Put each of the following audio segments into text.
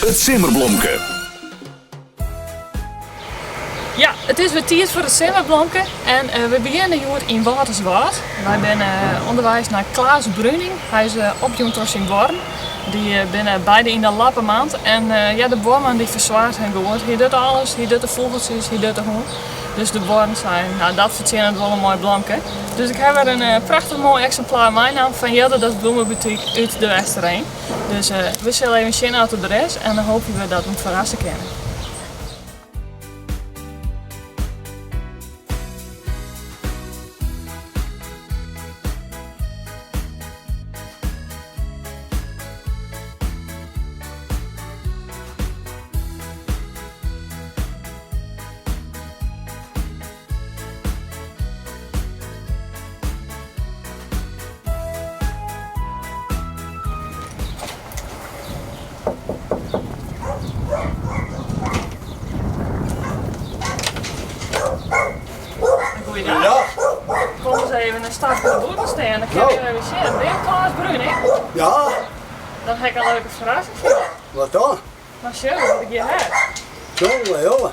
It simmerblomke. Ja, it is wer tiid foar it simmerblomke en eh, we begjinne hjoed yn Wâlterswâld. Wy binne eh, ûnderweis nei Klaas Bruning. Hy is eh, opjûn troch syn buorren. Dy binne beide yn de lappemand en ja, de buorman dy fersoarget him goed. Hy docht alles, hy docht de fûgeltsjes, hy docht de hûn. Dus de buorren seinen, nou dat fertsjinnet wol in moai blomke. Dus ik ha wer in prachtich moai eksimplaar meinaam fan Jilderdas Bloemenboutique út De Westereen. Dus we sille even sjen oft er der is en dan hoopje we dat we him ferrasse kinne. Goeiedag. Kom eens even in stapke nei bûten stean, dan kinne we even sjen. Bin jo Klaas Bruning? Ja. Dan ha ik in leuke ferrassing foar jo. Wat dan? Mar sjoch wat ik hjir ha. Jonge, jonge.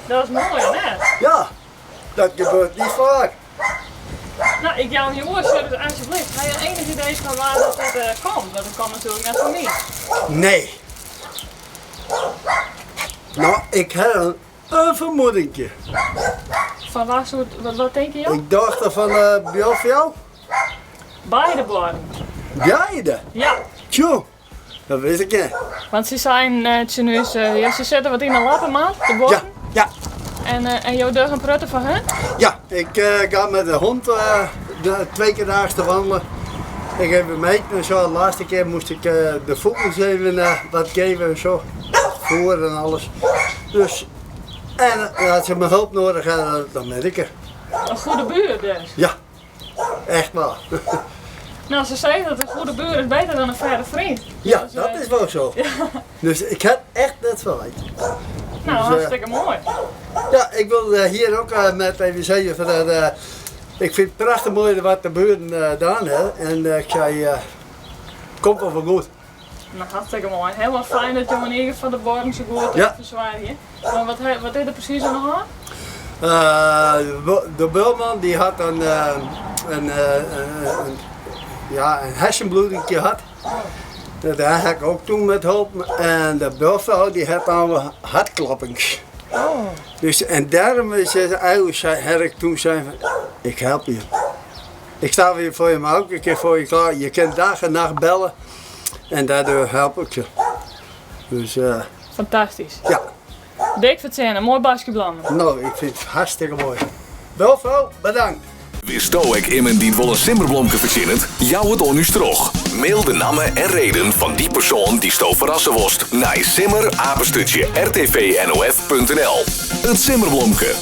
Dat is moai, net? Ja, dat gebeurt niet vaak. Nou, ik jou him oer, sjoch dus alsjeblieft. Ha je enig idee fan waar dat dit eh, komt? Want it komt natuerlik net fan my. Nee. Nou, ik ha in, in fermoedinkje. Fan waar soe, wat, wat tinke jo? Ik dacht er fan uh, buorfrou. Beide buorren. Beide? Ja. Tjoe. Dat wist ik net. Want se seinen tsjin ús, ja, se sitte wat yn 'e lappenmand, de buorren. Ja, ja. En, en jo dogge in protte foar hun? Ja, ik ga met de hond twee keer daags te wandelen. Ik even meten en zo. De laatste keer moest ik de vogels even wat geven en zo. Voer en alles. Dus, en als ze mijn hulp nodig hebben, dan ben ik er. Een goede buur dus? Ja, echt waar. Nou, ze zeggen dat een goede buur is beter dan een verre vriend. Ja, Dus, dat is wel zo. Dus ik heb echt net verwacht. Nou, Dus, hartstikke mooi. Ja, ik wil hier ook met even zeggen van dat, ik vind het prachtig mooi wat de buren gedaan hebben. En ik zei, komt wel wel goed. Nou, hartstikke mooi. Helemaal fijn dat jo in ieder geval de buorren zo goed Ja. fersoargje. Maar wat, wat is der presys oan de hân? De buorman die had een, ja, een hersenbloeding gehad. Daar heb ik ook toen met hulp. En de buurvrouw die had dan hartkloppings. Oh. Dus, en daarom is het eigenlijk, zei, heb ik toen zei van, ik help je. Ik sta weer voor je, maar ook een keer voor je klaar. Je kunt dag en nacht bellen en daardoor help ik je. Dus, Fantastysk. Ja. Dik fertsjinne, moai boskje blommen. Nou, ik vind het hartstikke mooi. Buorfrou, bedankt. Witsto ek immen dy't wol in simmerblomke fertsjinnet? Jou it oan ús troch. Mail de namme en reden fan dy persoan dy'tsto ferrasse wolst nei simmer@rtvnof.nl. It simmerblomke.